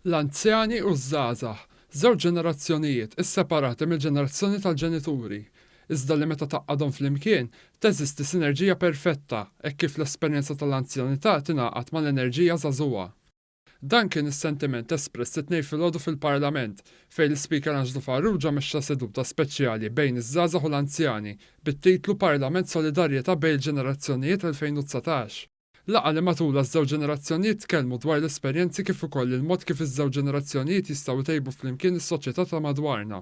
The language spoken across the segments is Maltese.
L-anzjani u ż-żgħażagħ, żewġ ġenerazzjonijiet isseparati mill-ġenerazzjoni tal-ġenituri, iżda li meta tgħaqqadhom flimkien, teżisti sinerġija perfetta hekk kif l-esperjenza tal-anzjanità tingħaqad mal-enerġija żagħżugħa. Dan kien is-sentiment espress it-Tnejn filgħodu fil-Parlament, fejn l-Ispeaker Anġlu Farrugia mexxa seduta speċjali bejn iż-żgħażagħ u l-anzjani bit-titlu Parlament Solidarjetà bejn il-Ġenerazzjonijiet 2019. Laqgħa li matulha ż-żewġ ġenerazzjonijiet tkellmu dwar l-esperjenzi kif ukoll il-mod kif iż-żewġ ġenerazzjonijiet jistgħu jtejbu flimkien is-soċjetà ta' madwarna.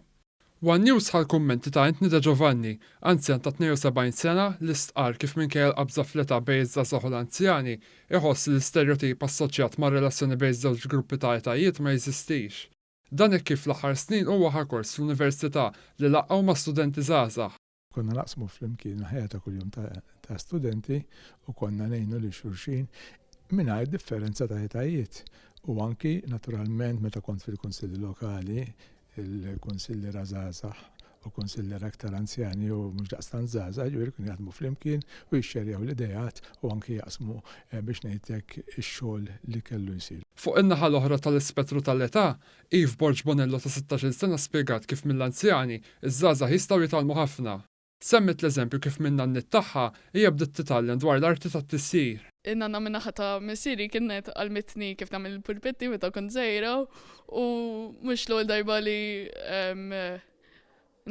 One News ħa l-kummenti ta' Anthony De Giovanni, anzjan ta' 72 sena li stqarr kif minkejja l-qabża fl-età bejn iż-żgħażagħ u l-anzjani, iħoss li l-isterjotip assoċjat mar-relazzjoni bejn iż-żewġ gruppi ta' etajiet ma jeżistix. Dan hekk kif fl-aħħar snin huwa ħa kors fl-università li laqqgħu ma' studenti żgħażagħ. Konna naqsmu flimkien il-ħajja ta' kuljum ta' studenti u konna ngħinu lil xulxin mingħajr differenza ta' etajiet. U anki naturalment meta kont fil-kunsilli lokali, il-kunsilliera żgħażagħ u kunsilliera aktar anzjani u mhux daqstant żgħażagħ, jiġifieri kienu jaħdmu flimkien u jixxerjaw l-ideat u anki jaqsmu eh, biex ngħidlek ix-xogħol li kellu jsir. Fuq in-naħa l-oħra tal-ispettru tal-età, Eve Borg Bonello ta' 16-il sena spjegat kif mill-anzjani, iż-żgħażagħ jistgħu jitgħallmu ħafna. Semmiet l-eżempju kif min-nanniet tagħha hija bdiet titgħallem dwar l-arti tat-tisjir. In-nanna min-naħa ta' missieri kienet għallmitni kif nagħmel il-pulpetti meta kont żgħira u mhux l-ewwel darba li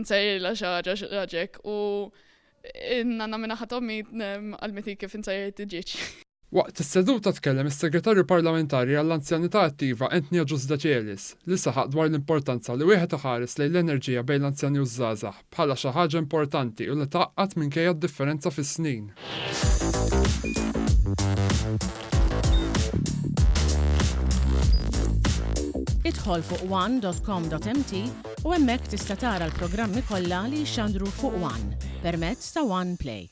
nsajrilha xi ħaġa xi ħaġa hekk u in-nanna min-naħa t'ommi għallmitni kif insajjar it-tiġieġ. Waqt is-seduta tkellem is-Segretarju Parlamentari għall-Anzjanità Attiva Anthony Agius Decelis li saħaq dwar l-importanza li wieħed iħares lejn l-enerġija bejn l-anzjani u ż-żgħażagħ bħala xi ħaġa importanti u li tgħaqqad minkejja d-differenza fis-snin. Idħol fuq one.com.mt u hemmhekk tista' tara l-programmi kollha li jixxandru fuq One permezz ta' One Play.